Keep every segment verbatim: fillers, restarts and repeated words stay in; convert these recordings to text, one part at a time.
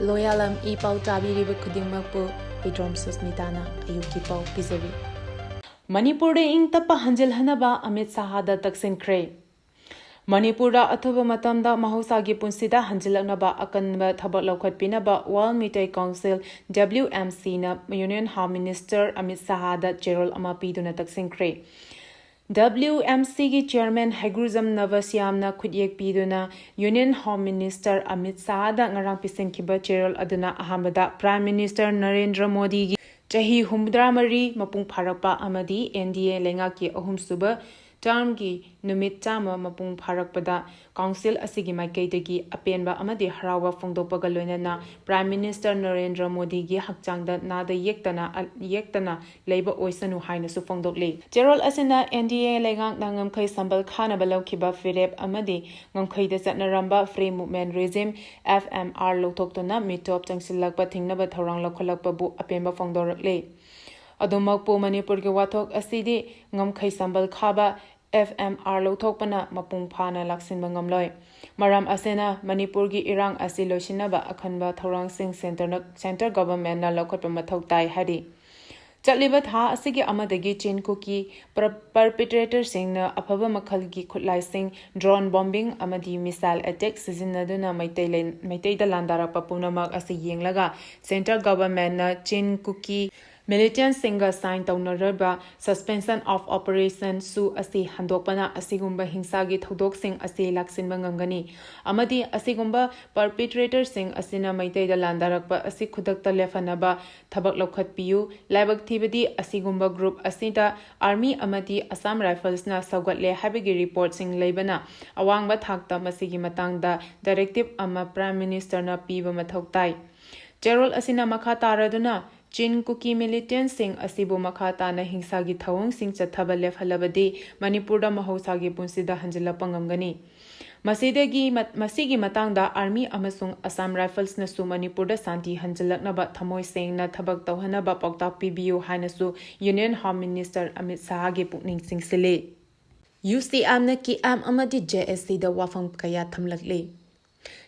ꯂꯣꯌꯥꯂꯝ E ꯄꯥꯎ ꯇꯥꯕꯤꯔꯤꯕ ꯈꯨꯗꯤꯡꯃꯛꯄꯨ ꯍꯨꯏꯗ꯭ꯔꯣꯝ ꯁꯨꯁꯃꯤꯇꯥꯅ ꯑꯌꯨꯛꯀꯤ ꯄꯥꯎ ꯄꯤꯖꯔꯤ꯫ ꯃꯅꯤꯄꯨꯔꯗ ꯏꯪ ꯇꯞꯄ ꯍꯟꯖꯤꯜꯍꯟꯅꯕ ꯑꯃꯤꯠ ꯁꯥꯍꯗ ꯇꯛꯁꯤꯟꯈ꯭ꯔꯦ꯫ ꯃꯅꯤꯄꯨꯔꯗ ꯑꯊꯨꯕ ꯃꯇꯝꯗ ꯃꯍꯧꯁꯥꯒꯤ ꯄꯨꯟꯁꯤꯗ ꯍꯟꯖꯤꯜꯂꯛꯅꯕ ꯑꯀꯟꯕ ꯊꯕꯛ ꯂꯧꯈꯠꯄꯤꯅꯕ World Meitei Council, W M C ꯅ Union Home Minister ꯑꯃꯤꯠ ꯁꯥꯍꯗ ꯆꯦꯔꯣꯜ ꯑꯃ ꯄꯤꯗꯨꯅ ꯇꯛꯁꯤꯟꯈ꯭ꯔꯦ꯫ W M C ꯒꯤ chairman ꯍꯩꯒ꯭ꯔꯨꯖꯝ ꯅꯕꯁ꯭ꯌꯥꯝꯅ ꯈꯨꯠꯌꯦꯛ ꯄꯤꯗꯨꯅ Union Home Minister ꯑꯃꯤꯠ ꯁꯥꯍꯗ ꯉꯔꯥꯡ ꯄꯤꯁꯤꯟꯈꯤꯕ ꯆꯦꯔꯣꯜ ꯑꯗꯨꯅ ꯑꯍꯥꯟꯕꯗ Prime Minister ꯅꯔꯦꯟꯗ꯭ꯔ ꯃꯣꯗꯤꯒꯤ ꯆꯍꯤ ꯍꯨꯝꯐꯨꯇꯔꯥ ꯃꯔꯤ ꯃꯄꯨꯡ ꯐꯥꯔꯛꯄ ꯑꯃꯗꯤ N D A ꯂꯩꯉꯥꯛꯀꯤ ꯑꯍꯨꯝꯁꯨꯕ termꯒꯤ ꯅꯨꯃꯤꯠ ꯆꯥꯝꯃ ꯃꯄꯨꯡ ꯐꯥꯔꯛꯄꯗ council ꯑꯁꯤꯒꯤ ꯃꯥꯏꯀꯩꯗꯒꯤ ꯑꯄꯦꯟꯕ ꯑꯃꯗꯤ ꯍꯔꯥꯎꯕ ꯐꯣꯡꯗꯣꯛꯄꯒ ꯂꯣꯏꯅꯅ Prime Minister ꯅꯔꯦꯟꯗ꯭ꯔ ꯃꯣꯗꯤꯒꯤ ꯍꯛꯆꯥꯡꯗ ꯅꯥꯗ ꯌꯦꯛꯇꯅ, ꯌꯦꯛꯇꯅ ꯂꯩꯕ ꯑꯣꯏꯁꯅꯨ ꯍꯥꯏꯅꯁꯨ ꯐꯣꯡꯗꯣꯛꯂꯤ꯫ ꯆꯦꯔꯣꯜ ꯑꯁꯤꯅ N D A ꯂꯩꯉꯥꯛꯅ ꯉꯝꯈꯩ ꯁꯝꯕꯜ ꯈꯥꯅꯕ ꯂꯧꯈꯤꯕ ꯐꯤꯔꯦꯞ ꯑꯃꯗꯤ ꯉꯝꯈꯩꯗ ꯆꯠꯅꯔꯝꯕ Free Movement Regime, F M R ꯂꯧꯊꯣꯛꯇꯨꯅ ꯃꯤꯇꯣꯞ ꯆꯪꯁꯤꯜꯂꯛꯄ ꯊꯤꯡꯅꯕ ꯊꯧꯔꯥꯡ ꯂꯧꯈꯠꯂꯛꯄꯕꯨ ꯑꯄꯦꯟꯕ ꯐꯣꯡꯗꯣꯔꯛꯂꯤ꯫ ꯑꯗꯨꯃꯛꯄꯨ ꯃꯅꯤꯄꯨꯔꯒꯤ ꯋꯥꯊꯣꯛ ꯑꯁꯤꯗꯤ ꯉꯝꯈꯩ ꯁꯝꯕꯜ ꯈꯥꯕ F M R ꯂꯧꯊꯣꯛꯄꯅ ꯃꯄꯨꯡ ꯐꯥꯅ ꯂꯥꯛꯁꯤꯟꯕ ꯉꯝꯂꯣꯏ꯫ ꯃꯔꯝ ꯑꯁꯤꯅ ꯃꯅꯤꯄꯨꯔꯒꯤ ꯏꯔꯥꯡ ꯑꯁꯤ ꯂꯣꯏꯁꯤꯟꯅꯕ ꯑꯀꯟꯕ ꯊꯧꯔꯥꯡꯁꯤꯡ centreꯅ, centre governmentꯅ ꯂꯧꯈꯠꯄ ꯃꯊꯧ ꯇꯥꯏ ꯍꯥꯏꯔꯤ꯫ ꯆꯠꯂꯤꯕ ꯊꯥ ꯑꯁꯤꯒꯤ ꯑꯃꯗꯒꯤ ꯆꯤꯟ ꯀꯨꯀꯤ per-, perpetratorꯁꯤꯡꯅ ꯑꯐꯕ ꯃꯈꯜꯒꯤ ꯈꯨꯠꯂꯥꯏꯁꯤꯡ, drone bombing ꯑꯃꯗꯤ missile attack ꯁꯤꯖꯤꯟꯅꯗꯨꯅ ꯃꯩꯇꯩ ꯂꯩ-, ꯃꯩꯇꯩꯗ ꯂꯥꯟꯗꯥꯔꯛꯄ ꯄꯨꯝꯅꯃꯛ ꯑꯁꯤ ꯌꯦꯡꯂꯒ centre governmentꯅ ꯆꯤꯟ ꯀꯨꯀꯤ militantꯁꯤꯡꯒ sign ꯇꯧꯅꯔꯕ Suspension of Operation ꯁꯨ ꯑꯁꯤ ꯍꯟꯗꯣꯛꯄꯅ ꯑꯁꯤꯒꯨꯝꯕ ꯍꯤꯡꯁꯥꯒꯤ ꯊꯧꯗꯣꯛꯁꯤꯡ ꯑꯁꯤ ꯂꯥꯛꯁꯤꯟꯕ ꯉꯝꯒꯅꯤ ꯑꯃꯗꯤ ꯑꯁꯤꯒꯨꯝꯕ perpetratorꯁꯤꯡ ꯑꯁꯤꯅ ꯃꯩꯇꯩꯗ ꯂꯥꯟꯗꯥꯔꯛꯄ ꯑꯁꯤ ꯈꯨꯗꯛꯇ ꯂꯦꯞꯍꯟꯅꯕ ꯊꯕꯛ ꯂꯧꯈꯠꯄꯤꯌꯨ꯫ ꯂꯥꯏꯕꯛ ꯊꯤꯕꯗꯤ ꯑꯁꯤꯒꯨꯝꯕ group ꯑꯁꯤꯗ Army ꯑꯃꯗꯤ Assam Riflesꯅ ꯁꯧꯒꯠꯂꯦ ꯍꯥꯏꯕꯒꯤ reportꯁꯤꯡ ꯂꯩꯕꯅ ꯑꯋꯥꯡꯕ ꯊꯥꯛꯇ ꯃꯁꯤꯒꯤ ꯃꯇꯥꯡꯗ directive ꯑꯃ Prime Ministerꯅ ꯄꯤꯕ ꯃꯊꯧ ꯇꯥꯏ꯫ ꯆꯦꯔꯣꯜ ꯑꯁꯤꯅ ꯃꯈꯥ ꯇꯥꯔꯗꯨꯅ ꯆꯤꯟ ꯀꯨꯀꯤ militantꯁꯤꯡ ꯑꯁꯤꯕꯨ ꯃꯈꯥ ꯇꯥꯅ ꯍꯤꯡꯁꯥꯒꯤ ꯊꯧꯑꯣꯡꯁꯤꯡ ꯆꯠꯊꯕ ꯂꯦꯞꯍꯜꯂꯕꯗꯤ ꯃꯅꯤꯄꯨꯔꯗ ꯃꯍꯧꯁꯥꯒꯤ ꯄꯨꯟꯁꯤꯗ ꯍꯟꯖꯤꯜꯂꯛꯄ ꯉꯝꯒꯅꯤ꯫ ꯃꯁꯤꯗꯒꯤ ꯃ-, ꯃꯁꯤꯒꯤ ꯃꯇꯥꯡꯗ Army ꯑꯃꯁꯨꯡ Assam Riflesꯅꯁꯨ ꯃꯅꯤꯄꯨꯔꯗ ꯁꯥꯟꯇꯤ ꯍꯟꯖꯤꯜꯂꯛꯅꯕ ꯊꯃꯣꯏ ꯁꯦꯡꯅ ꯊꯕꯛ ꯇꯧꯍꯟꯅꯕ ꯄꯥꯎꯇꯥꯛ ꯄꯤꯕꯤꯌꯨ ꯍꯥꯏꯅꯁꯨ Union Home Minister ꯑꯃꯤꯠ ꯁꯥꯍꯒꯤ ꯄꯨꯛꯅꯤꯡ ꯆꯤꯡꯁꯤꯜꯂꯤ꯫ UCMꯅ KM ꯑꯃꯗꯤ JACꯗ ꯋꯥꯐꯝ ꯀꯌꯥ ꯊꯝꯂꯛꯂꯤ꯫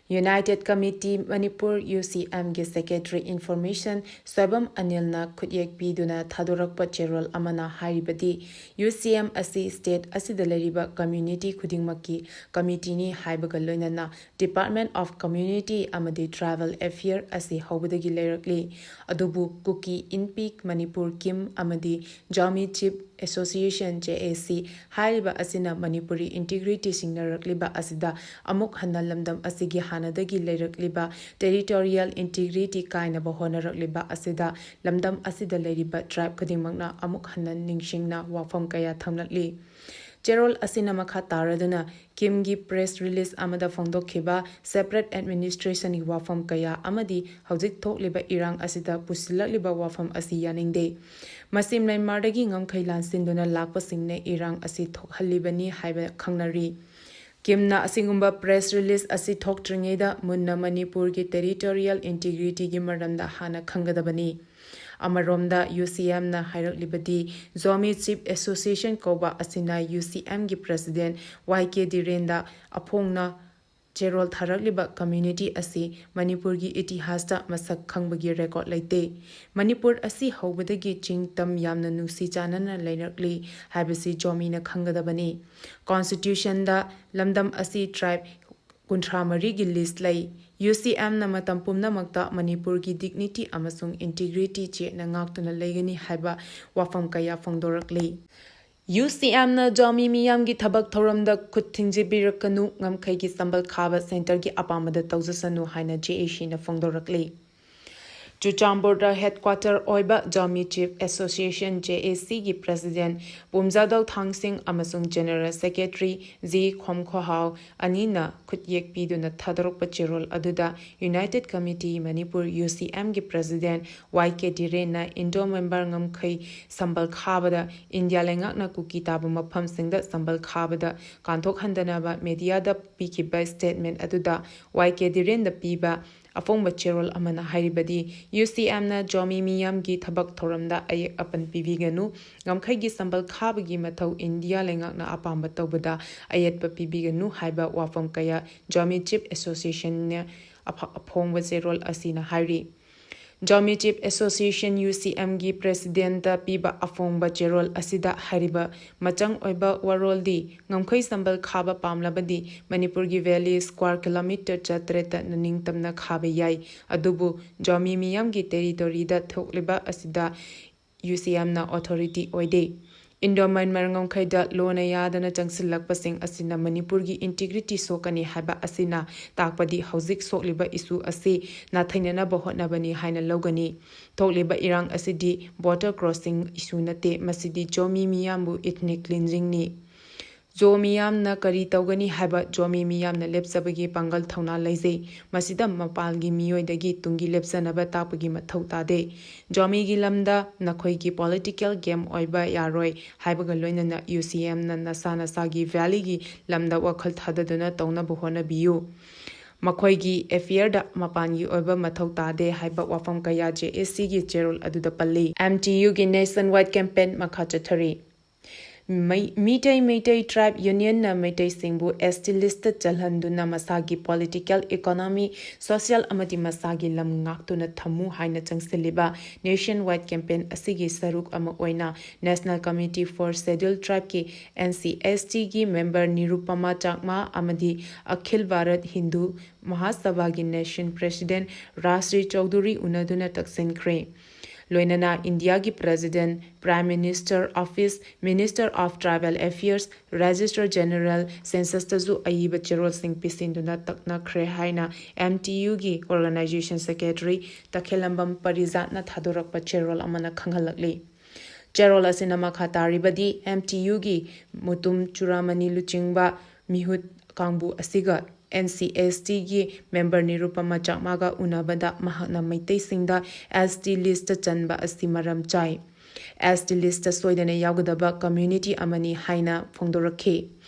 United Committee Manipur, UCM ꯒꯤ Secretary Information ꯁꯣꯏꯕꯝ ꯑꯅꯤꯜꯅ ꯈꯨꯠꯌꯦꯛ ꯄꯤꯗꯨꯅ ꯊꯥꯗꯣꯔꯛꯄ ꯆꯦꯔꯣꯜ ꯑꯃꯅ ꯍꯥꯏꯔꯤꯕꯗꯤ, UCM ꯑꯁꯤ state ꯑꯁꯤꯗ ꯂꯩꯔꯤꯕ community ꯈꯨꯗꯤꯡꯃꯛꯀꯤ committee ꯅꯤ ꯍꯥꯏꯕꯒ ꯂꯣꯏꯅꯅ Department of Community ꯑꯃꯗꯤ Tribal Affair ꯑꯁꯤ ꯍꯧꯕꯗꯒꯤ ꯂꯩꯔꯛꯂꯤ꯫ ꯑꯗꯨꯕꯨ ꯀꯨꯀꯤ ꯏꯟꯄꯤꯛ ꯃꯅꯤꯄꯨꯔ ꯀꯤꯝ ꯑꯃꯗꯤ ꯖꯥꯃꯤ ꯆꯤꯞ Association, JAC, ꯍꯥꯏꯔꯤꯕ ꯑꯁꯤꯅ ꯃꯅꯤꯄꯨꯔꯤ integrity ꯁꯤꯡꯅꯔꯛꯂꯤꯕ ꯑꯁꯤꯗ ꯑꯃꯨꯛ ꯍꯟꯅ ꯂꯝꯗꯝ ꯑꯁꯤꯒꯤ ꯍꯥꯟꯅꯗꯒꯤ ꯂꯩꯔꯛꯂꯤꯕ territorial integrity ꯀꯥꯏꯅꯕ ꯍꯣꯠꯅꯔꯛꯂꯤꯕ ꯑꯁꯤꯗ ꯂꯝꯗꯝ ꯑꯁꯤꯗ ꯂꯩꯔꯤꯕ tribe ꯈꯨꯗꯤꯡꯃꯛꯅ ꯑꯃꯨꯛ ꯍꯟꯅ ꯅꯤꯡꯁꯤꯡꯅ ꯋꯥꯐꯝ ꯀꯌꯥ ꯊꯝꯂꯛꯂꯤ꯫ ꯆꯦꯔꯣꯜ ꯑꯁꯤꯅ ꯃꯈꯥ ꯇꯥꯔꯗꯨꯅ ꯀꯤꯝꯒꯤ press release ꯑꯃꯗ ꯐꯣꯡꯗꯣꯛꯈꯤꯕ separate administration ꯒꯤ ꯋꯥꯐꯝ ꯀꯌꯥ ꯑꯃꯗꯤ ꯍꯧꯖꯤꯛ ꯊꯣꯛꯂꯤꯕ ꯏꯔꯥꯡ ꯑꯁꯤꯗ ꯄꯨꯁꯤꯜꯂꯛꯂꯤꯕ ꯋꯥꯐꯝ ꯑꯁꯤ ꯌꯥꯅꯤꯡꯗꯦ꯫ ꯃꯁꯤ ꯃ꯭ꯌꯥꯟꯃꯥꯔꯗꯒꯤ ꯉꯝꯈꯩ ꯂꯥꯟꯁꯤꯟꯗꯨꯅ ꯂꯥꯛꯄꯁꯤꯡꯅ ꯏꯔꯥꯡ ꯑꯁꯤ ꯊꯣꯛꯍꯜꯂꯤꯕꯅꯤ ꯍꯥꯏꯕ ꯈꯪꯅꯔꯤ꯫ ꯀꯤꯝꯅ ꯑꯁꯤꯒꯨꯝꯕ press release ꯑꯁꯤ ꯊꯣꯛꯇ꯭ꯔꯤꯉꯩꯗ ꯃꯨꯟꯅ ꯃꯅꯤꯄꯨꯔꯒꯤ territorial integrity ꯒꯤ ꯃꯔꯝꯗ ꯍꯥꯟꯅ ꯈꯪꯒꯗꯕꯅꯤ꯫ ꯑꯃꯔꯣꯝꯗ UCM ꯅ ꯍꯥꯏꯔꯛꯂꯤꯕꯗꯤ, ꯖꯣꯃꯤ ꯆꯤꯞ Association ꯀꯧꯕ ꯑꯁꯤꯅ UCM ꯒꯤ president YK ꯙꯤꯔꯦꯟꯗ ꯑꯐꯣꯡꯅ ꯆꯦꯔꯣꯜ ꯊꯥꯔꯛꯂꯤꯕ community ꯑꯁꯤ ꯃꯅꯤꯄꯨꯔꯒꯤ ꯏꯇꯤꯍꯥꯁꯇ ꯃꯁꯛ ꯈꯪꯕꯒꯤ record ꯂꯩꯇꯦ꯫ ꯃꯅꯤꯄꯨꯔ ꯑꯁꯤ ꯍꯧꯕꯗꯒꯤ ꯆꯤꯡ ꯇꯝ ꯌꯥꯝꯅ ꯅꯨꯡꯁꯤ ꯆꯥꯟꯅꯅ ꯂꯩꯔꯛꯂꯤ ꯍꯥꯏꯕꯁꯤ ꯖꯣꯃꯤꯅ ꯈꯪꯒꯗꯕꯅꯤ꯫ Constitution ꯗ ꯂꯝꯗꯝ ꯑꯁꯤ tribe ꯀꯨꯟꯊ꯭ꯔꯥ ꯃꯔꯤꯒꯤ list ꯂꯩ꯫ UCM ꯅ ꯃꯇꯝ ꯄꯨꯝꯅꯃꯛꯇ ꯃꯅꯤꯄꯨꯔꯒꯤ dignity ꯑꯃꯁꯨꯡ integrity ꯆꯦꯠꯅ ꯉꯥꯛꯇꯨꯅ ꯂꯩꯒꯅꯤ ꯍꯥꯏꯕ ꯋꯥꯐꯝ ꯀꯌꯥ ꯐꯣꯡꯗꯣꯔꯛꯂꯤ꯫ UCM ꯅ ꯖꯣꯃꯤ ꯃꯤꯌꯥꯝꯒꯤ ꯊꯕꯛ ꯊꯧꯔꯝꯗ ꯈꯨꯠ ꯊꯤꯡꯖꯤꯟꯕꯤꯔꯛꯀꯅꯨ, ꯉꯝꯈꯩꯒꯤ ꯁꯝꯕꯜ ꯈꯥꯕ centre ꯒꯤ ꯑꯄꯥꯝꯕꯗ ꯇꯧꯖꯁꯅꯨ ꯍꯥꯏꯅ JAC ꯅ ꯐꯣꯡꯗꯣꯔꯛꯂꯤ꯫ ꯆꯨꯔꯆꯥꯟꯄꯨꯔꯗ headquarter ꯑꯣꯏꯕ ꯖꯣꯃꯤ ꯆꯤꯞ Association, JAC ꯒꯤ president ꯄꯨꯝꯖꯥꯗꯧ ꯊꯥꯡꯁꯤꯡ ꯑꯃꯁꯨꯡ general secretary ꯖꯤ ꯈꯣꯝꯈꯣꯍꯥꯎ ꯑꯅꯤꯅ ꯈꯨꯠꯌꯦꯛ ꯄꯤꯗꯨꯅ ꯊꯥꯗꯣꯔꯛꯄ ꯆꯦꯔꯣꯜ ꯑꯗꯨꯗ United Committee ꯃꯅꯤꯄꯨꯔ, UCM ꯒꯤ president YK ꯙꯤꯔꯦꯟꯅ INDO member ꯉꯝꯈꯩ ꯁꯝꯕꯜ ꯈꯥꯕꯗ ꯏꯟꯗꯤꯌꯥ ꯂꯩꯉꯥꯛꯅ ꯀꯨꯀꯤ ꯇꯥꯕ ꯃꯐꯝꯁꯤꯡꯗ ꯁꯝꯕꯜ ꯈꯥꯕꯗ ꯀꯥꯟꯊꯣꯛꯍꯟꯗꯅꯕ media ꯗ ꯄꯤꯈꯤꯕ statement ꯑꯗꯨꯗ YK ꯙꯤꯔꯦꯟꯗ ꯄꯤꯕ ꯑꯐꯣꯡꯕ ꯆꯦꯔꯣꯜ ꯑꯃꯅ ꯍꯥꯏꯔꯤꯕꯗꯤ, ꯌꯨ ꯁꯤ ꯑꯦꯝꯅ ꯖꯣꯃꯤ ꯃꯤꯌꯥꯝꯒꯤ ꯊꯕꯛ ꯊꯧꯔꯝꯗ ꯑꯌꯦꯛ ꯑꯄꯟ ꯄꯤꯕꯤꯒꯅꯨ, ꯉꯝꯈꯩꯒꯤ ꯁꯝꯕꯜ ꯈꯥꯕꯒꯤ ꯃꯊꯧ ꯏꯟꯗꯤꯌꯥ ꯂꯩꯉꯥꯛꯅ ꯑꯄꯥꯝꯕ ꯇꯧꯕꯗ ꯑꯌꯦꯠꯄ ꯄꯤꯕꯤꯒꯅꯨ ꯍꯥꯏꯕ ꯋꯥꯐꯝ ꯀꯌꯥ ꯖꯣꯃꯤ ꯆꯤꯐ ꯑꯦꯁꯣꯁꯤꯌꯦꯁꯟꯅ ꯑꯐ-, ꯑꯐꯣꯡꯕ ꯆꯦꯔꯣꯜ ꯑꯁꯤꯅ ꯍꯥꯏꯔꯤ꯫ ꯖꯣꯃꯤ ꯆꯤꯐ ꯑꯦꯁꯣꯁꯤꯌꯦꯁꯟ, ꯌꯨ ꯁꯤ ꯑꯦꯝꯒꯤ ꯄ꯭ꯔꯦꯁꯤꯗꯦꯟꯠꯇ ꯄꯤꯕ ꯑꯐꯣꯡꯕ ꯆꯦꯔꯣꯜ ꯑꯁꯤꯗ ꯍꯥꯏꯔꯤꯕ ꯃꯆꯪ ꯑꯣꯏꯕ ꯋꯥꯔꯣꯜꯗꯤ, ꯉꯝꯈꯩ ꯁꯝꯕꯜ ꯈꯥꯕ ꯄꯥꯝꯂꯕꯗꯤ ꯃꯅꯤꯄꯨꯔꯒꯤ ꯚꯦꯂꯤ ꯁ꯭ꯀ꯭ꯋꯥꯔ ꯀꯤꯂꯣꯃꯤꯇꯔ ꯆꯥꯇꯔꯦꯠꯇ ꯅꯅꯤꯡꯇꯝꯅ ꯈꯥꯕ ꯌꯥꯏ, ꯑꯗꯨꯕꯨ ꯖꯣꯃꯤ ꯃꯤꯌꯥꯝꯒꯤ ꯇꯦꯔꯤꯇꯣꯔꯤꯗ ꯊꯣꯛꯂꯤꯕ ꯑꯁꯤꯗ ꯌꯨ ꯁꯤ ꯑꯦꯝꯅ ꯑꯣꯊꯣꯔꯤꯇꯤ ꯑꯣꯏꯗꯦ꯫ ꯏꯟꯗꯣ ꯃꯌꯥꯟꯃꯥꯔ ꯉꯝꯈꯩꯗ ꯂꯣꯟꯅ ꯌꯥꯗꯅ ꯆꯪꯁꯤꯜꯂꯛꯄꯁꯤꯡ ꯑꯁꯤꯅ ꯃꯅꯤꯄꯨꯔꯒꯤ ꯏꯟꯇꯤꯒ꯭ꯔꯤꯇꯤ ꯁꯣꯛꯀꯅꯤ ꯍꯥꯏꯕ ꯑꯁꯤꯅ ꯇꯥꯛꯄꯗꯤ ꯍꯧꯖꯤꯛ ꯁꯣꯛꯂꯤꯕ ꯏꯁꯨ ꯑꯁꯤ ꯅꯥꯊꯩꯅꯅꯕ ꯍꯣꯠꯅꯕꯅꯤ ꯍꯥꯏꯅ ꯂꯧꯒꯅꯤ꯫ ꯊꯣꯛꯂꯤꯕ ꯏꯔꯥꯡ ꯑꯁꯤꯗꯤ ꯕꯣꯔꯗꯔ ꯀ꯭ꯔꯣꯁꯤꯡ ꯏꯁꯨ ꯅꯠꯇꯦ, ꯃꯁꯤꯗꯤ ꯖꯣꯃꯤ ꯃꯤꯌꯥꯝꯕꯨ ꯏꯊꯅꯤꯛ ꯀ꯭ꯂꯤꯟꯖꯤꯡꯅꯤ꯫ ꯖꯣꯃꯤ ꯃꯤꯌꯥꯝꯅ ꯀꯔꯤ ꯇꯧꯒꯅꯤ ꯍꯥꯏꯕ ꯖꯣꯃꯤ ꯃꯤꯌꯥꯝꯅ ꯂꯦꯞꯆꯕꯒꯤ ꯄꯥꯡꯒꯜ ꯊꯧꯅꯥ ꯂꯩꯖꯩ꯫ ꯃꯁꯤꯗ ꯃꯄꯥꯟꯒꯤ ꯃꯤꯑꯣꯏꯗꯒꯤ ꯇꯨꯡꯒꯤ ꯂꯦꯞꯆꯅꯕ ꯇꯥꯛꯄꯒꯤ ꯃꯊꯧ ꯇꯥꯗꯦ꯫ ꯖꯣꯃꯤꯒꯤ ꯂꯝꯗ ꯅꯈꯣꯏꯒꯤ ꯄꯣꯂꯤꯇꯤꯀꯦꯜ ꯒꯦꯝ ꯑꯣꯏꯕ ꯌꯥꯔꯣꯏ ꯍꯥꯏꯕꯒ ꯂꯣꯏꯅꯅ ꯌꯨ ꯁꯤ ꯑꯦꯝꯅ ꯅꯁꯥ ꯅꯁꯥꯒꯤ ꯚꯦꯂꯤꯒꯤ ꯂꯝꯗ ꯋꯥꯈꯜ ꯊꯥꯗꯗꯨꯅ ꯇꯧꯅꯕ ꯍꯣꯠꯅꯕꯤꯌꯨ꯫ ꯃꯈꯣꯏꯒꯤ ꯑꯦꯐꯤꯌꯔꯗ ꯃꯄꯥꯟꯒꯤ ꯑꯣꯏꯕ ꯃꯊꯧ ꯇꯥꯗꯦ ꯍꯥꯏꯕ ꯋꯥꯐꯝ ꯀꯌꯥ ꯖꯦ ꯑꯦ ꯁꯤꯒꯤ ꯆꯦꯔꯣꯜ ꯑꯗꯨꯗ ꯄꯜꯂꯤ꯫ ꯑꯦꯝ ꯇꯤ ꯌꯨꯒꯤ ꯅꯦꯁꯟ ꯋꯥꯏꯗ ꯀꯦꯝꯄꯦꯟ ꯃꯈꯥ ꯆꯠꯊꯔꯤ꯫ ꯃꯩ-, ꯃꯤꯇꯩ ꯃꯩꯇꯩ ꯇ꯭ꯔꯥꯏꯕ ꯌꯨꯅꯤꯌꯟꯅ ꯃꯩꯇꯩꯁꯤꯡꯕꯨ ꯑꯦꯁ ꯇꯤ ꯂꯤꯁꯇ ꯆꯜꯍꯟꯗꯨꯅ ꯃꯁꯥꯒꯤ ꯄꯣꯂꯤꯇꯤꯀꯦꯜ, ꯏꯀꯣꯅꯣꯃꯤ, ꯁꯣꯁꯤꯌꯦꯜ ꯑꯃꯗꯤ ꯃꯁꯥꯒꯤ ꯂꯝ ꯉꯥꯛꯇꯨꯅ ꯊꯝꯃꯨ ꯍꯥꯏꯅ ꯆꯪꯁꯤꯜꯂꯤꯕ ꯅꯦꯁꯟ ꯋꯥꯏꯗ ꯀꯦꯝꯄꯦꯟ ꯑꯁꯤꯒꯤ ꯁꯔꯨꯛ ꯑꯃ ꯑꯣꯏꯅ ꯅꯦꯁꯅꯦꯜ ꯀꯃꯤꯇꯤ ꯐꯣꯔ ꯁꯦꯗ꯭ꯌꯨꯜ ꯇ꯭ꯔꯥꯏꯕꯀꯤ, ꯑꯦꯟ ꯁꯤ ꯑꯦꯁ ꯇꯤꯒꯤ ꯃꯦꯝꯕꯔ ꯅꯤꯔꯨꯄꯃꯥ ꯆꯥꯛꯃꯥ ꯑꯃꯗꯤ ꯑꯈꯤꯜ ꯚꯥꯔꯠ ꯍꯤꯟꯗꯨ ꯃꯍꯥꯁꯚꯥꯒꯤ ꯅꯦꯁꯟ ꯄ꯭ꯔꯦꯁꯤꯗꯦꯟꯠ ꯔꯥꯖꯁ꯭ꯔꯤ ꯆꯧꯙꯨꯔꯤ ꯎꯅꯗꯨꯅ ꯇꯛꯁꯤꯟꯈ꯭ꯔꯦ꯫ ꯂꯣꯏꯅꯅ ꯏꯟꯗꯤꯌꯥꯒꯤ president, prime minister office, minister of tribal affairs, registrar general, ꯁꯦꯟꯁꯁꯇꯁꯨ ꯑꯏꯕ ꯆꯦꯔꯣꯜꯁꯤꯡ ꯄꯤꯁꯤꯟꯗꯨꯅ ꯇꯛꯅꯈ꯭ꯔꯦ ꯍꯥꯏꯅ ꯑꯦꯝ ꯇꯤ ꯌꯨꯒꯤ ꯑꯣꯔꯒꯅꯥꯏꯖꯦꯁꯟ ꯁꯦꯀ꯭ꯔꯦꯇꯔꯤ ꯇꯈꯦꯂꯝꯕꯝ ꯄꯔꯤꯖꯥꯠꯅ ꯊꯥꯗꯣꯔꯛꯄ ꯆꯦꯔꯣꯜ ꯑꯃꯅ ꯈꯪꯍꯜꯂꯛꯂꯤ꯫ ꯆꯦꯔꯣꯜ ꯑꯁꯤꯅ ꯃꯈꯥ ꯇꯥꯔꯤꯕꯗꯤ, ꯑꯦꯝ ꯇꯤ ꯌꯨꯒꯤ ꯃꯨꯇꯨꯝ ꯆꯨꯔꯥꯃꯅꯤ ꯂꯨꯆꯤꯡꯕ ꯃꯤꯍꯨꯠ ꯀꯥꯡꯕꯨ ꯑꯁꯤꯒ ꯑꯦꯟ ꯁꯤ ꯑꯦꯁ ꯇꯤꯒꯤ ꯃꯦꯝꯕꯔ ꯅꯤꯔꯨꯄꯃꯥ ꯆꯥꯛꯃꯥꯒ ꯎꯅꯕꯗ ꯃꯍꯥꯛꯅ ꯃꯩꯇꯩꯁꯤꯡꯗ ꯑꯦꯁ ꯇꯤ ꯂꯤꯁꯇ ꯆꯟꯕ ꯑꯁꯤ ꯃꯔꯝ ꯆꯥꯏ꯫ ꯑꯦꯁ ꯇꯤ ꯂꯤꯁꯇ ꯁꯣꯏꯗꯅ ꯌꯥꯎꯒꯗꯕ ꯀꯝꯃ꯭ꯌꯨꯅꯤꯇꯤ ꯑꯃꯅꯤ ꯍꯥꯏꯅ ꯐꯣꯡꯗꯣꯔꯛꯈꯤ꯫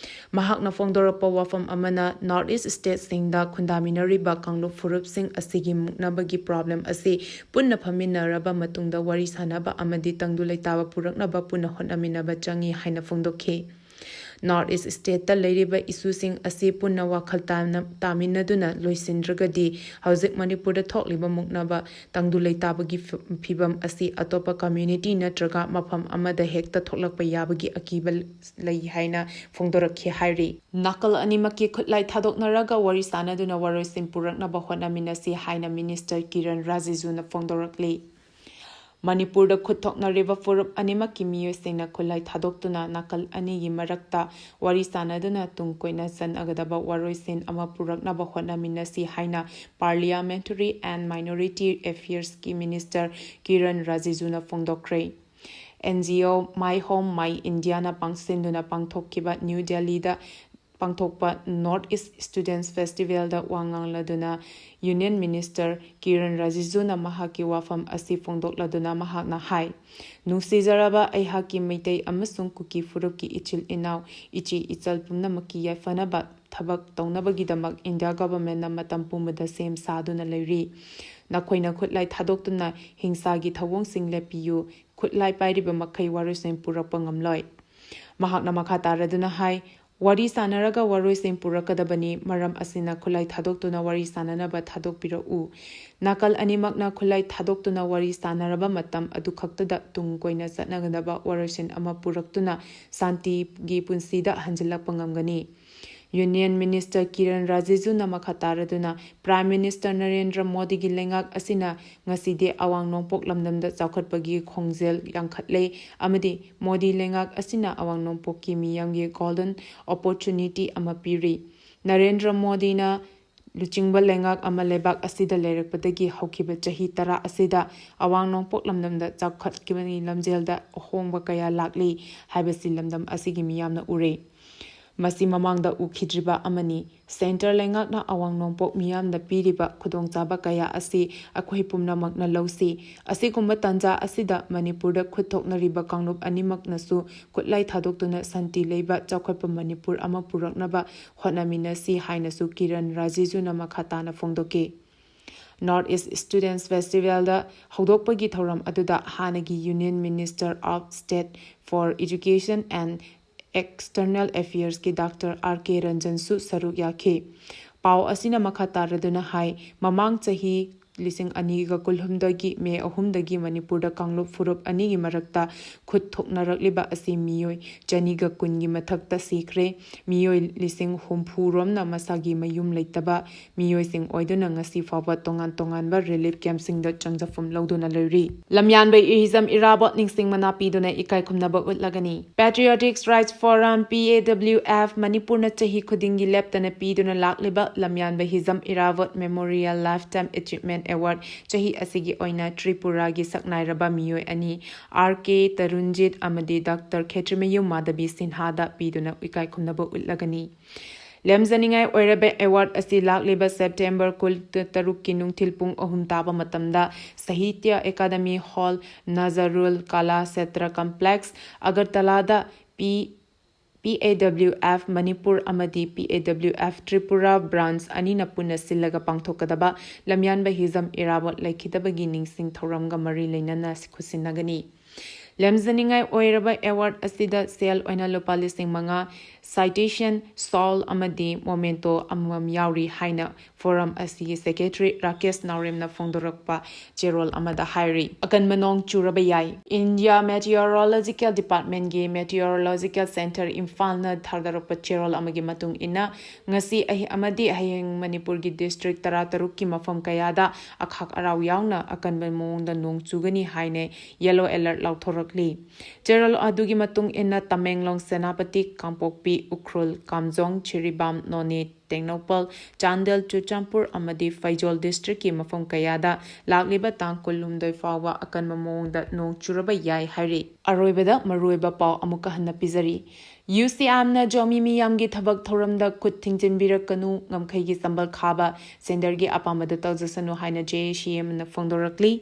ꯃꯍꯥꯛꯅ ꯐꯣꯡꯗꯣꯔꯛꯄ ꯋꯥꯐꯝ ꯑꯃꯅ, ꯅꯣꯔꯠ ꯏꯁ ꯁ꯭ꯇꯦꯠꯁꯤꯡꯗ ꯈꯨꯟꯗꯥꯃꯤꯟꯅꯔꯤꯕ ꯀꯥꯡꯂꯨꯞ ꯐꯨꯔꯨꯞꯁꯤꯡ ꯑꯁꯤꯒꯤ ꯃꯨꯛꯅꯕꯒꯤ ꯄ꯭ꯔꯣꯕ꯭ꯂꯦꯝ ꯑꯁꯤ ꯄꯨꯟꯅ ꯐꯝꯃꯤꯟꯅꯔꯕ ꯃꯇꯨꯡꯗ ꯋꯥꯔꯤ ꯁꯥꯅꯕ ꯑꯃꯗꯤ ꯇꯪꯗꯨ ꯂꯩꯇꯥꯕ ꯄꯨꯔꯛꯅꯕ ꯄꯨꯟꯅ ꯍꯣꯠꯅꯃꯤꯟꯅꯕ ꯆꯪꯏ ꯍꯥꯏꯅ ꯐꯣꯡꯗꯣꯛꯈꯤ꯫ ꯅꯣꯔꯠ ꯏꯁ ꯁ꯭ꯇꯦꯠꯇ ꯂꯩꯔꯤꯕ ꯏꯁꯨꯁꯤꯡ ꯑꯁꯤ ꯄꯨꯟꯅ ꯋꯥꯈꯜ ꯇꯥꯅ-, ꯇꯥꯃꯤꯟꯅꯗꯨꯅ ꯂꯣꯏꯁꯤꯟꯗ꯭ꯔꯒꯗꯤ ꯍꯧꯖꯤꯛ ꯃꯅꯤꯄꯨꯔꯗ ꯊꯣꯛꯂꯤꯕ ꯃꯨꯛꯅꯕ ꯇꯪꯗꯨ ꯂꯩꯇꯥꯕꯒꯤ ꯐꯤ-, ꯐꯤꯚꯝ ꯑꯁꯤ ꯑꯇꯣꯞꯄ ꯀꯝꯃ꯭ꯌꯨꯅꯤꯇꯤ ꯅꯠꯇ꯭ꯔꯒ ꯃꯐꯝ ꯑꯃꯗ ꯍꯦꯛꯇ ꯊꯣꯛꯂꯛꯄ ꯌꯥꯕꯒꯤ ꯑꯀꯤꯕ ꯂꯩ ꯍꯥꯏꯅ ꯐꯣꯡꯗꯣꯔꯛꯈꯤ ꯍꯥꯏꯔꯤ꯫ ꯅꯥꯀꯜ ꯑꯅꯤꯃꯛꯀꯤ ꯈꯨꯠꯂꯥꯏ ꯊꯥꯗꯣꯛꯅꯔꯒ ꯋꯥꯔꯤ ꯁꯥꯅꯗꯨꯅ ꯋꯥꯔꯣꯏꯁꯤꯟ ꯄꯨꯔꯛꯅꯕ ꯍꯣꯠꯅꯃꯤꯟꯅꯁꯤ ꯍꯥꯏꯅ ꯃꯤꯅꯤꯁꯇꯔ ꯀꯤꯔꯟ ꯔꯥꯖꯤꯖꯨꯅ ꯐꯣꯡꯗꯣꯔꯛꯂꯤ꯫ ꯃꯅꯤꯄꯨꯔꯗ ꯈꯨꯠ ꯊꯣꯛꯅꯔꯤꯕ ꯐꯨꯔꯨꯞ ꯑꯅꯤꯃꯛꯀꯤ ꯃꯤꯑꯣꯏꯁꯤꯡꯅ ꯈꯨꯠꯂꯥꯏ ꯊꯥꯗꯣꯛꯇꯨꯅ ꯅꯥꯀꯜ ꯑꯅꯤꯒꯤ ꯃꯔꯛꯇ ꯋꯥꯔꯤ ꯁꯥꯅꯗꯨꯅ ꯇꯨꯡ ꯀꯣꯏꯅ ꯆꯠꯅꯒꯗꯕ ꯋꯥꯔꯣꯏꯁꯤꯟ ꯑꯃ ꯄꯨꯔꯛꯅꯕ ꯍꯣꯠꯅꯃꯤꯟꯅꯁꯤ ꯍꯥꯏꯅ Parliamentary and Minority Affairsꯀꯤ ꯃꯤꯅꯤꯁꯇꯔ ꯀꯤꯔꯟ ꯔꯥꯖꯤꯖꯨꯅ ꯐꯣꯡꯗꯣꯛꯈ꯭ꯔꯦ꯫ N G O My Home My Indiaꯅ ꯄꯥꯡꯁꯤꯟꯗꯨꯅ ꯄꯥꯡꯊꯣꯛꯈꯤꯕ ꯅ꯭ꯌꯨ ꯗꯦꯜꯂꯤꯗ ꯄꯥꯡꯊꯣꯛꯄ North East Students Festivalꯗ ꯋꯥ ꯉꯥꯡꯂꯗꯨꯅ ꯌꯨꯅꯤꯌꯟ ꯃꯤꯅꯤꯁꯇꯔ ꯀꯤꯔꯟ ꯔꯥꯖꯤꯖꯨꯅ ꯃꯍꯥꯛꯀꯤ ꯋꯥꯐꯝ ꯑꯁꯤ ꯐꯣꯡꯗꯣꯛꯂꯗꯨꯅ ꯃꯍꯥꯛꯅ ꯍꯥꯏ, ꯅꯨꯡꯁꯤꯖꯔꯕ ꯑꯩꯍꯥꯛꯀꯤ ꯃꯩꯇꯩ ꯑꯃꯁꯨꯡ ꯀꯨꯀꯤ ꯐꯨꯔꯨꯞꯀꯤ ꯏꯆꯤꯜ ꯏꯅꯥꯎ, ꯏꯆꯦ ꯏꯆꯜ ꯄꯨꯝꯅꯃꯛꯀꯤ ꯌꯥꯏꯐꯅꯕ ꯊꯕꯛ ꯇꯧꯅꯕꯒꯤꯗꯃꯛ ꯏꯟꯗꯤꯌꯥ ꯒꯚꯔꯟꯃꯦꯟꯠꯅ ꯃꯇꯝ ꯄꯨꯝꯕꯗ ꯁꯦꯝ ꯁꯥꯗꯨꯅ ꯂꯩꯔꯤ꯫ ꯅꯈꯣꯏꯅ ꯈꯨꯠꯂꯥꯏ ꯊꯥꯗꯣꯛꯇꯨꯅ ꯍꯤꯡꯁꯥꯒꯤ ꯊꯧꯑꯣꯡꯁꯤꯡ ꯂꯦꯞꯄꯤꯌꯨ꯫ ꯈꯨꯠꯂꯥꯏ ꯄꯥꯏꯔꯤꯕ ꯃꯈꯩ ꯋꯥꯔꯣꯏꯁꯤꯟ ꯄꯨꯔꯛꯄ ꯉꯝꯂꯣꯏ꯫ ꯃꯍꯥꯛꯅ ꯃꯈꯥ ꯇꯥꯔꯗꯨꯅ ꯍꯥꯏ, ꯋꯥꯔꯤ ꯁꯥꯅꯔꯒ ꯋꯥꯔꯣꯏꯁꯤꯟ ꯄꯨꯔꯛꯀꯗꯕꯅꯤ, ꯃꯔꯝ ꯑꯁꯤꯅ ꯈꯨꯠꯂꯥꯏ ꯊꯥꯗꯣꯛꯇꯨꯅ ꯋꯥꯔꯤ ꯁꯥꯅꯅꯕ ꯊꯥꯗꯣꯛꯄꯤꯔꯛꯎ꯫ ꯅꯥꯀꯜ ꯑꯅꯤꯃꯛꯅ ꯈꯨꯠꯂꯥꯏ ꯊꯥꯗꯣꯛꯇꯨꯅ ꯋꯥꯔꯤ ꯁꯥꯅꯔꯕ ꯃꯇꯝ ꯑꯗꯨ ꯈꯛꯇꯗ ꯇꯨꯡ ꯀꯣꯏꯅ ꯆꯠꯅꯒꯗꯕ ꯋꯥꯔꯣꯏꯁꯤꯟ ꯑꯃ ꯄꯨꯔꯛꯇꯨꯅ ꯁꯥꯟꯇꯤꯒꯤ ꯄꯨꯟꯁꯤꯗ ꯍꯟꯖꯤꯜꯂꯛꯄ ꯉꯝꯒꯅꯤ꯫ ꯌꯨꯅꯤꯌꯟ ꯃꯤꯅꯤꯁꯇꯔ ꯀꯤꯔꯟ ꯔꯥꯖꯤꯖꯨꯅ ꯃꯈꯥ ꯇꯥꯔꯗꯨꯅ, ꯄ꯭ꯔꯥꯏꯝ ꯃꯤꯅꯤꯁꯇꯔ ꯅꯔꯦꯟꯗ꯭ꯔ ꯃꯣꯗꯤꯒꯤ ꯂꯩꯉꯥꯛ ꯑꯁꯤꯅ ꯉꯁꯤꯗꯤ ꯑꯋꯥꯡ ꯅꯣꯡꯄꯣꯛ ꯂꯝꯗꯝꯗ ꯆꯥꯎꯈꯠꯄꯒꯤ ꯈꯣꯡꯖꯦꯜ ꯌꯥꯡꯈꯠꯂꯦ ꯑꯃꯗꯤ ꯃꯣꯗꯤ ꯂꯩꯉꯥꯛ ꯑꯁꯤꯅ ꯑꯋꯥꯡ ꯅꯣꯡꯄꯣꯛꯀꯤ ꯃꯤꯌꯥꯝꯒꯤ ꯒꯣꯜꯗꯟ ꯑꯣꯄꯣꯔꯆꯨꯅꯤꯇꯤ ꯑꯃ ꯄꯤꯔꯤ꯫ ꯅꯔꯦꯟꯗ꯭ꯔ ꯃꯣꯗꯤꯅ ꯂꯨꯆꯤꯡꯕ ꯂꯩꯉꯥꯛ ꯑꯃ ꯂꯩꯕꯥꯛ ꯑꯁꯤꯗ ꯂꯩꯔꯛꯄꯗꯒꯤ ꯍꯧꯈꯤꯕ ꯆꯍꯤ ꯇꯔꯥ ꯑꯁꯤꯗ ꯑꯋꯥꯡ ꯅꯣꯡꯄꯣꯛ ꯂꯝꯗꯝꯗ ꯆꯥꯎꯈꯠꯈꯤꯕꯒꯤ ꯂꯝꯖꯦꯜꯗ ꯑꯍꯣꯡꯕ ꯀꯌꯥ ꯂꯥꯛꯂꯤ ꯍꯥꯏꯕꯁꯤ ꯂꯝꯗꯝ ꯑꯁꯤꯒꯤ ꯃꯤꯌꯥꯝꯅ ꯎꯔꯦ꯫ ꯃꯁꯤ ꯃꯃꯥꯡꯗ ꯎꯈꯤꯗ꯭ꯔꯤꯕ ꯑꯃꯅꯤ꯫ ꯁꯦꯟꯇꯔ ꯂꯩꯉꯥꯛꯅ ꯑꯋꯥꯡ ꯅꯣꯡꯄꯣꯛ ꯃꯤꯌꯥꯝꯗ ꯄꯤꯔꯤꯕ ꯈꯨꯗꯣꯡꯆꯥꯕ ꯀꯌꯥ ꯑꯁꯤ ꯑꯩꯈꯣꯏ ꯄꯨꯝꯅꯃꯛꯅ ꯂꯧꯁꯤ꯫ ꯑꯁꯤꯒꯨꯝꯕ ꯇꯥꯟꯖꯥ ꯑꯁꯤꯗ ꯃꯅꯤꯄꯨꯔꯗ ꯈꯨꯠ ꯊꯣꯛꯅꯔꯤꯕ ꯀꯥꯡꯂꯨꯞ ꯑꯅꯤꯃꯛꯅꯁꯨ ꯈꯨꯠꯂꯥꯏ ꯊꯥꯗꯣꯛꯇꯨꯅ ꯁꯥꯟꯇꯤ ꯂꯩꯕ ꯆꯥꯎꯈꯠꯄ ꯃꯅꯤꯄꯨꯔ ꯑꯃ ꯄꯨꯔꯛꯅꯕ ꯍꯣꯠꯅꯃꯤꯟꯅꯁꯤ ꯍꯥꯏꯅꯁꯨ ꯀꯤꯔꯟ ꯔꯤꯖꯤꯖꯨꯅ ꯃꯈꯥ ꯇꯥꯅ ꯐꯣꯡꯗꯣꯛꯈꯤ꯫ North East Students Festivalꯗ ꯍꯧꯗꯣꯛꯄꯒꯤ ꯊꯧꯔꯝ ꯑꯗꯨꯗ ꯍꯥꯟꯅꯒꯤ Union Minister of State for Education and External Affairsꯀꯤ ꯗꯥꯛꯇꯔ ꯑꯥꯔ ꯀꯦ ꯔꯟꯖꯟꯁꯨ ꯁꯔꯨꯛ ꯌꯥꯈꯤ꯫ ꯄꯥꯎ ꯑꯁꯤꯅ ꯃꯈꯥ ꯇꯥꯔꯗꯨꯅ ꯍꯥꯏ, ꯃꯃꯥꯡ ꯆꯍꯤ ꯂꯤꯁꯤꯡ ꯑꯅꯤꯒ ꯀꯨꯟꯍꯨꯝꯗꯣꯏꯒꯤ ꯃꯦ ꯑꯍꯨꯝꯗꯒꯤ ꯃꯅꯤꯄꯨꯔꯗ ꯀꯥꯡꯂꯨꯞ ꯐꯨꯔꯨꯞ ꯑꯅꯤꯒꯤ ꯃꯔꯛꯇ ꯈꯨꯠ ꯊꯣꯛꯅꯔꯛꯂꯤꯕ ꯑꯁꯤ ꯃꯤꯑꯣꯏ ꯆꯅꯤꯒ ꯀꯨꯟꯒꯤ ꯃꯊꯛꯇ ꯁꯤꯈ꯭ꯔꯦ꯫ ꯃꯤꯑꯣꯏ ꯂꯤꯁꯤꯡ ꯍꯨꯝꯐꯨ ꯔꯣꯝꯅ ꯃꯁꯥꯒꯤ ꯃꯌꯨꯝ ꯂꯩꯇꯕ ꯃꯤꯑꯣꯏꯁꯤꯡ ꯑꯣꯏꯗꯨꯅ ꯉꯁꯤ ꯐꯥꯎꯕ ꯇꯣꯉꯥꯟ ꯇꯣꯉꯥꯟꯕ relief campꯁꯤꯡꯗ ꯆꯪꯖꯐꯝ ꯂꯧꯗꯨꯅ ꯂꯩꯔꯤ꯫ ꯂꯝꯌꯥꯟꯕ ꯍꯤꯖꯝ ꯏꯔꯥꯕꯣꯠ ꯅꯤꯡꯁꯤꯡ ꯃꯅꯥ ꯄꯤꯗꯨꯅ ꯏꯀꯥꯏ ꯈꯨꯝꯅꯕ ꯎꯠꯂꯒꯅꯤ꯫ Patriotic Rights Forum, P A W F, ꯃꯅꯤꯄꯨꯔꯅ ꯆꯍꯤ ꯈꯨꯗꯤꯡꯒꯤ ꯂꯦꯞꯇꯅ ꯄꯤꯗꯨꯅ ꯂꯥꯛꯂꯤꯕ ꯂꯝꯌꯥꯟꯕ Hijam Irabot Memorial Lifetime Achievement Award ꯆꯍꯤ ꯑꯁꯤꯒꯤ ꯑꯣꯏꯅ ꯇ꯭ꯔꯤꯄꯨꯔꯥꯒꯤ ꯁꯛꯅꯥꯏꯔꯕ ꯃꯤꯑꯣꯏ ꯑꯅꯤ, ꯑꯥꯔ ꯀꯦ ꯇꯔꯨꯟꯖꯤꯠ ꯑꯃꯗꯤ ꯗꯥꯛꯇꯔ ꯈꯦꯇ꯭ꯔꯤꯃꯌꯨꯝ ꯃꯥꯙꯕꯤ ꯁꯤꯟꯍꯥꯗ ꯄꯤꯗꯨꯅ ꯏꯀꯥꯏ ꯈꯨꯝꯅꯕ ꯎꯠꯂꯒꯅꯤ꯫ ꯂꯦꯝꯖꯅꯤꯡꯉꯥꯏ ꯑꯣꯏꯔꯕ award ꯑꯁꯤ ꯂꯥꯛꯂꯤꯕ September ꯀꯨꯟꯇꯔꯨꯛꯀꯤ ꯅꯨꯡꯊꯤꯜ ꯄꯨꯡ ꯑꯍꯨꯝ ꯇꯥꯕ ꯃꯇꯝꯗ ꯁꯥꯍꯤꯇ꯭ꯌ academy hall, Nazrul Kala Kshetra complex, ꯑꯒꯔꯇꯂꯥꯗ P, P A W F Manipur ꯑꯃꯗꯤ P A W F Tripura branch ꯑꯅꯤꯅ ꯄꯨꯟꯅ ꯁꯤꯜꯂꯒ ꯄꯥꯡꯊꯣꯛꯀꯗꯕ ꯂꯝꯌꯥꯟꯕ ꯍꯤꯖꯝ ꯏꯔꯥꯕꯣꯠ ꯂꯩꯈꯤꯗꯕꯒꯤ ꯅꯤꯡꯁꯤꯡ ꯊꯧꯔꯝꯒ ꯃꯔꯤ ꯂꯩꯅꯅ ꯈꯨꯠꯁꯤꯟꯅꯒꯅꯤ꯫ ꯂꯦꯝꯖꯅꯤꯡꯉꯥꯏ ꯑꯣꯏꯔꯕ award ꯑꯁꯤꯗ ꯁꯦꯜ ꯑꯣꯏꯅ ꯂꯨꯄꯥ ꯂꯤꯁꯤꯡ ꯃꯉꯥ, citation, shawl ꯑꯃꯗꯤ memento ꯑꯃꯃꯝ ꯌꯥꯎꯔꯤ ꯍꯥꯏꯅ forum ꯑꯁꯤꯒꯤ secretary ꯔꯥꯀꯦꯁ ꯅꯥꯎꯔꯦꯝꯅ ꯐꯣꯡꯗꯣꯔꯛꯄ ꯆꯦꯔꯣꯜ ꯑꯃꯗ ꯍꯥꯏꯔꯤ꯫ ꯑꯀꯟꯕ ꯅꯣꯡ ꯆꯨꯔꯕ ꯌꯥꯏ꯫ India Meteorological Departmentꯀꯤ Meteorological Centre ꯏꯝꯐꯥꯜꯅ ꯊꯥꯗꯣꯔꯛꯄ ꯆꯦꯔꯣꯜ ꯑꯃꯒꯤ ꯃꯇꯨꯡ ꯏꯟꯅ, ꯉꯁꯤ ꯑꯍꯤ-, ꯑꯃꯗꯤ ꯍꯌꯦꯡ ꯃꯅꯤꯄꯨꯔꯒꯤ district ꯇꯔꯥꯇꯔꯨꯛꯀꯤ ꯃꯐꯝ ꯀꯌꯥꯗ ꯑꯈꯥꯛ ꯑꯔꯥꯎ ꯌꯥꯎꯅ ꯑꯀꯟꯕ ꯃꯑꯣꯡꯗ ꯅꯣꯡ ꯆꯨꯒꯅꯤ ꯍꯥꯏꯅ yellow alert ꯂꯥꯎꯊꯣꯔꯛ-, ꯂꯤ꯫ ꯆꯦꯔꯣꯜ ꯑꯗꯨꯒꯤ ꯃꯇꯨꯡ ꯏꯟꯅ ꯇꯃꯦꯡꯂꯣꯡ, ꯁꯦꯅꯥꯄꯇꯤ, ꯀꯥꯡꯄꯣꯛꯄꯤ, ꯎꯈ꯭ꯔꯨꯜ, ꯀꯥꯝꯖꯣꯡ, ꯖꯤꯔꯤꯕꯥꯝ, ꯅꯣꯅꯦ, ꯇꯦꯡꯅꯧꯄꯜ, ꯆꯥꯟꯗꯦꯜ, ꯆꯨꯔꯆꯥꯟꯄꯨꯔ ꯑꯃꯗꯤ ꯐꯩꯖꯣꯜ district ꯀꯤ ꯃꯐꯝ ꯀꯌꯥꯗ ꯂꯥꯛꯂꯤꯕ ꯇꯥꯡ ꯀꯨꯟꯍꯨꯝꯗꯣꯏ ꯐꯥꯎꯕ ꯑꯀꯟꯕ ꯃꯑꯣꯡꯗ ꯅꯣꯡ ꯆꯨꯔꯕ ꯌꯥꯏ ꯍꯥꯏꯔꯤ꯫ ꯑꯔꯣꯏꯕꯗ ꯃꯔꯨꯑꯣꯏꯕ ꯄꯥꯎ ꯑꯃꯨꯛꯀ ꯍꯟꯅ ꯄꯤꯖꯔꯤ꯫ UCM ꯅ ꯖꯣꯃꯤ ꯃꯤꯌꯥꯝꯒꯤ ꯊꯕꯛ ꯊꯧꯔꯝꯗ ꯈꯨꯠ ꯊꯤꯡꯖꯤꯟꯕꯤꯔꯛꯀꯅꯨ, ꯉꯝꯈꯩꯒꯤ ꯆꯝꯕꯜ ꯈꯥꯕ, centre ꯒꯤ ꯑꯄꯥꯝꯕꯗ ꯇꯧꯖꯁꯅꯨ ꯍꯥꯏꯅ JACM ꯅ ꯐꯣꯡꯗꯣꯔꯛꯂꯤ꯫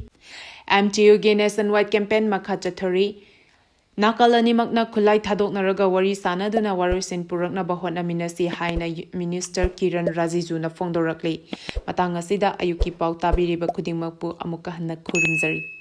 MTU ꯒꯤ nationwide campaign ꯃꯈꯥ ꯆꯠꯊꯔꯤ꯫ ꯅꯥꯀꯜ ꯑꯅꯤꯃꯛꯅ ꯈꯨꯠꯂꯥꯏ ꯊꯥꯗꯣꯛꯅꯔꯒ ꯋꯥꯔꯤ ꯁꯥꯅꯗꯨꯅ ꯋꯥꯔꯣꯏꯁꯤꯟ ꯄꯨꯔꯛꯅꯕ ꯍꯣꯠꯅꯃꯤꯟꯅꯁꯤ ꯍꯥꯏꯅ ꯌꯨ-, Minister ꯀꯤꯔꯟ ꯔꯤꯖꯤꯖꯨꯅ ꯐꯣꯡꯗꯣꯔꯛꯂꯤ꯫ ꯃꯇꯥꯡ ꯑꯁꯤꯗ ꯑꯌꯨꯛꯀꯤ ꯄꯥꯎ ꯇꯥꯕꯤꯔꯤꯕ ꯈꯨꯗꯤꯡꯃꯛꯄꯨ ꯑꯃꯨꯛꯀ ꯍꯟꯅ ꯈꯨꯔꯨꯝꯖꯔꯤ꯫